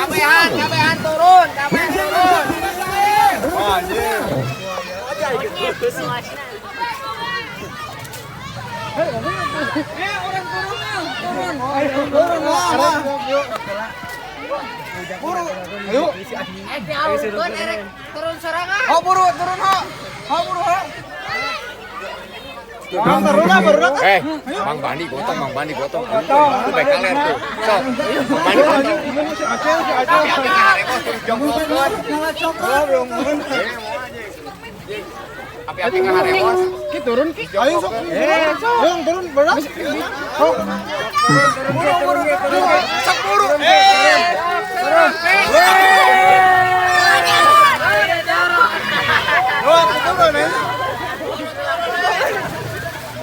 Kabehan, kabehan turun, kabehan turun. Buru. Ayo. Eh, diaurkeun erek turun sorangan. Oh, buru turun ho. Ho buru ho. Bang turun lah, baru lah. Eh, Bang Bandi gotong, Bang Bandi gotong. Itu baik kaler tuh. Sok, Bang Bandi gotong. Si Acel, si Acel. Tapi api kaharemos terus jongkokeun. Api-api kaharemos. Ki turun ki. Ayo sok. Eh, sok. Turun, berat. Sok. Buru, buru, buru. Sok buru. Eh. Turun. Turun, turun, eh.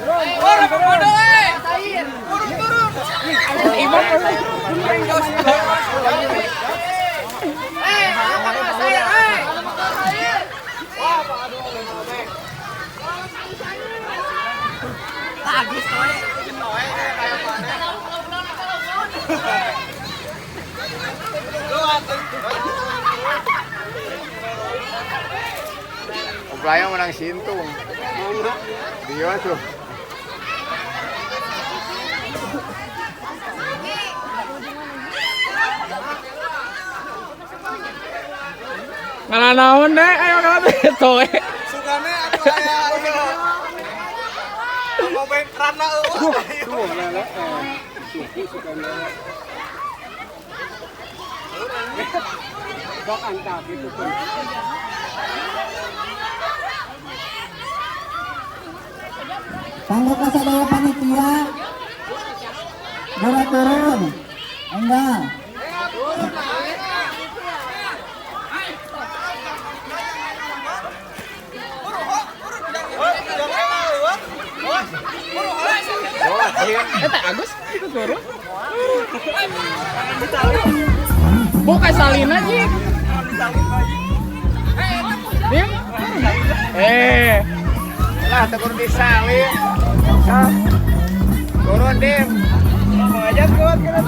Turun, bodoh eh. Turun, turun. Eh, apa saya, eh? Bagus toh. Oplaya menang sintung. Dia tuh. Ngalah naon deh, ayo ngalah teh toe. Sugane atuh aya ieu. Mau rana eueuh. Tangga kasadaya panitia boleh turun enggak. Eh, teh Agus itu turun. Buka salina Jik. Dim. Eh, Lah, tegur disalin. Turun, Dim. Aja kuat kan.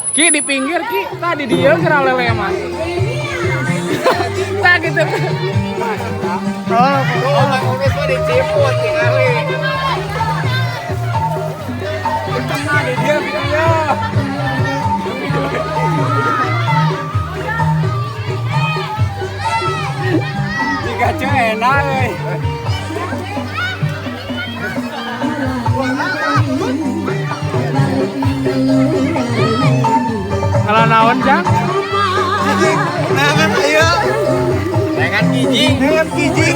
Ki di pinggir Ki, tadi dia kira lele mah. Tah gitu. Oh, Bang Umis mah diciput tingali. Di dia gitu ya. Digacu enak euy. Kalau naon Jang? Kijing. Nangan ayo. Dengan kijing. Nangan kijing.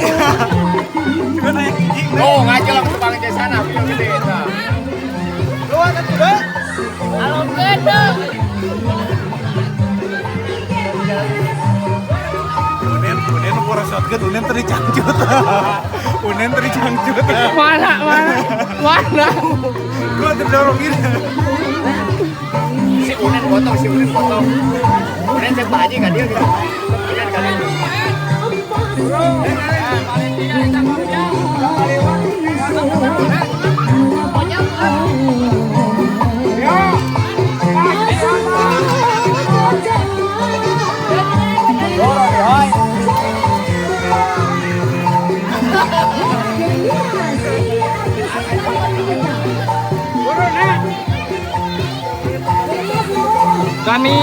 Coba nanya kijing. Oh, ngajeleng ke Bang Jesana, video gede eta. Luar atuh deh. Alungkeun dong. Unen, unen porosotkeun, unen teu dicangcut. Unen teu dicangcut. Mana mana mana? Gua terdorongin. Si Unen potong, si Unen potong. Unen cek Pak Haji ka dia gitu. Unen ka dia. Dani,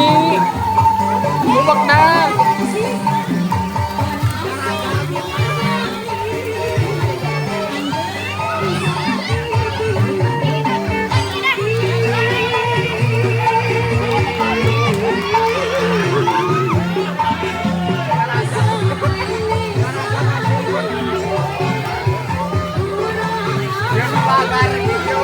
bubak dah. Pagar gitu.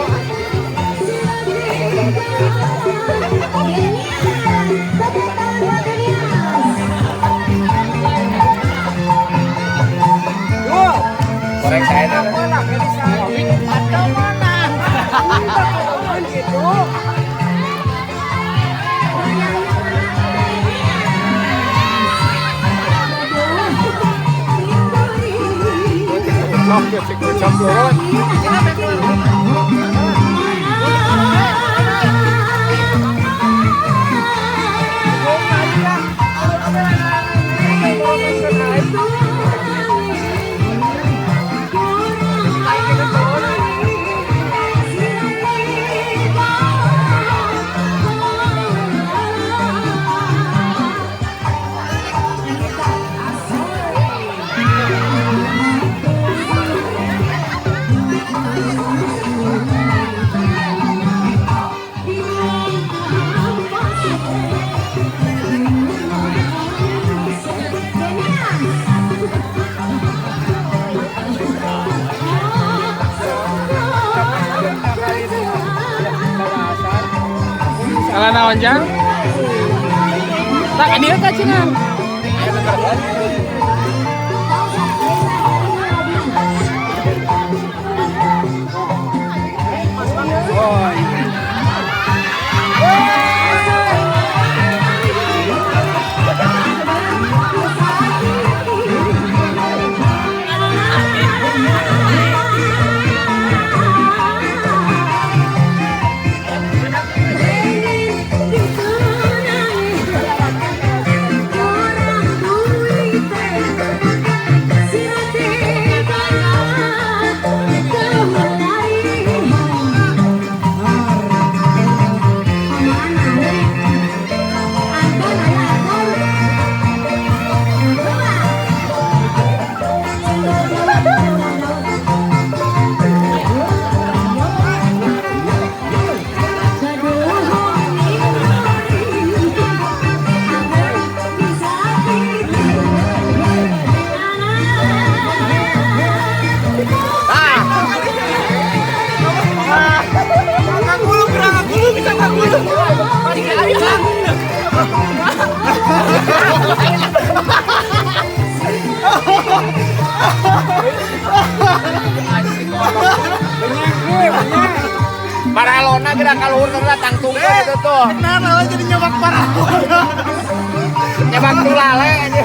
Cok turun. Salah naon jang? Tak dia ka cenah. Paralona geura kaluhur teh tangtung gitu tuh. Nah, jadi nyobak paralona. Nyobak tulale aja.